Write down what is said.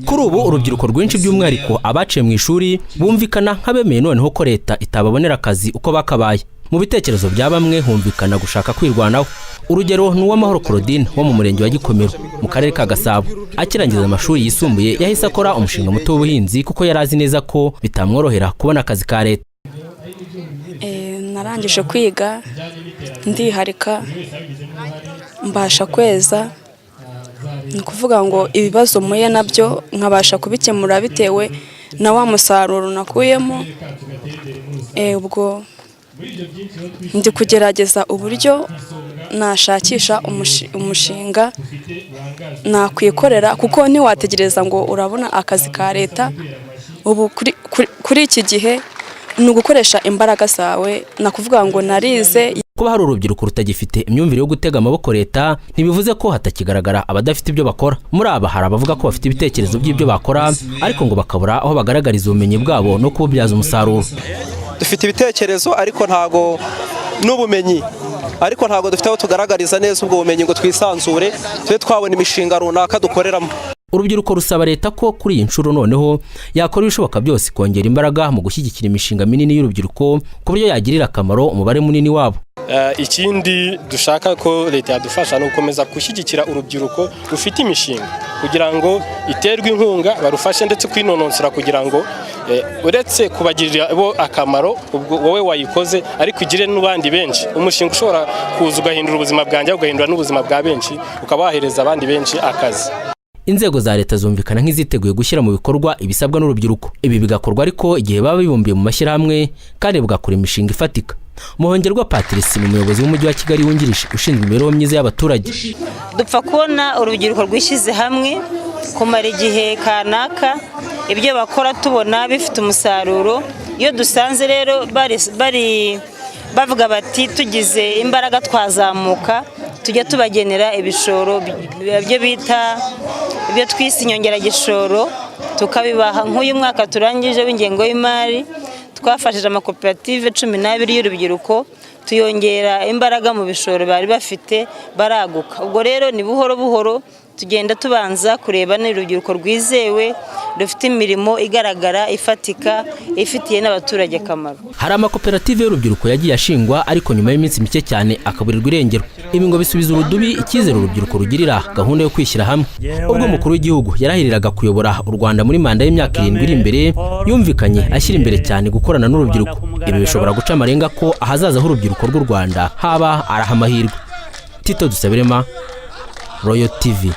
Kuri ubu urubyiruko rwinshi, by'umwihariko abaciye mu ishuri, bumvikana nk'abemeye noneho ko leta itababonera akazi uko bakabaye. Mu bitekerezo bya bamwe humvikana gushaka kwirwanaho. Urugero ni uw'Amahoro Claudine wo mu Murenge wa Gikomero mu Karere ka Gasabo. Akirangiza amashuri yisumbuye yahise akora umushinga muto w'ubuhinzi, kuko yari azi neza ko bitamworohera kubona akazi ka leta. Narangije kwiga, ndiharika, mbasha kweza. Ni ukuvuga ngo ibibazo mpuye nabyo nkabasha kubikemura bitewe na wa musaruro nakuyemo. Ubwo ndi kugerageza uburyo nashakisha umushinga nakwikorera, kuko ntiwategereza ngo urabona akazi ka leta. Ubu kuri iki gihe ni ugukoresha imbaraga zawe, nakuvuga ngo narize. Kuba hari urubyiruko rutagifite imyumvire yo gutega amaboko leta ntibivuze ko hatakigaragara abadafite ibyo bakora. Muri aba hari abavuga ko bafite ibitekerezo by'ibyo bakora, ariko ngo bakabura aho bagaragariza ubumenyi bwabo no kububyaza umusaruro. Dufite ibitekerezo ariko ntago n'ubumenyi, ariko ntago dufite aho tugaragariza neza ubwo bumenyi ngo twisanzure, tube twabona imishinga runaka dukoreramo. Urubyiruko rusaba leta ko kuri iyi nshuro noneho yakora ibishoboka byose kongera imbaraga mu gushyigikira imishinga minini y'urubyiruko, ku buryo yagirira akamaro umubare munini wabo. Ikindi dushaka ko leta yadufasha ni ugukomeza gushyigikira urubyiruko rufite imishinga kugira ngo iterwe inkunga, barufashe ndetse kwinononsora, kugira ngo uretse kubagirira bo akamaro ubwo wowe wayikoze, ariko igire n'abandi benshi. Umushinga ushobora kuza ugahindura ubuzima bwanjye, ugahindura n'ubuzima bwa benshi, ukaba wahereza abandi benshi akazi. Inzego za leta zumvikana nk'iziteguye gushyira mu bikorwa ibisabwa n'urubyiruko. Ibi bigakorwa ariko igihe baba bibumbiye mu mashyirahamwe kandi bagakora imishinga ifatika. Muhongerwa Patrice ni umuyobozi w'Umujyi wa Kigali wungirije ushinzwe imibereho myiza y'abaturage. Dupfa kubona urubyiruko rwishyize hamwe kumara igihe kanaka, ibyo bakora tubona bifite umusaruro. Iyo dusanze rero bari bavuga bati tugize imbaraga twazamuka, tujya tubagenera ibishoro, ibyo bita, ibyo twise inyongeragishoro, tukabibaha. Nk'uyu mwaka turangije w'ingengo y'imari twafashije amakoperative 12 y'urubyiruko, tuyongera imbaraga mu bishoro bari bafite, baraguka. Ubwo rero ni buhoro buhoro tugenda tubanza kureba n'urubyiruko rwizewe, rufite imirimo igaragara, ifatika, ifitiye n'abaturage akamaro. Hari amakoperative y'urubyiruko yagiye ashingwa, ariko nyuma y'iminsi mike cyane akaburirwa irengero. Ibi ngo bisubiza urudubi icyizere urubyiruko rugirira gahunda yo kwishyira hamwe. Ubwo umukuru w'igihugu yarahiriraga kuyobora u Rwanda muri manda y'imyaka 7 iri imbere, yumvikanye ashyira imbere cyane gukorana n'urubyiruko. Ibi bishobora guca amarenga ko ahazaza h'urubyiruko rw'u Rwanda haba araha amahirwe. Tito Dusabirema, Royal TV.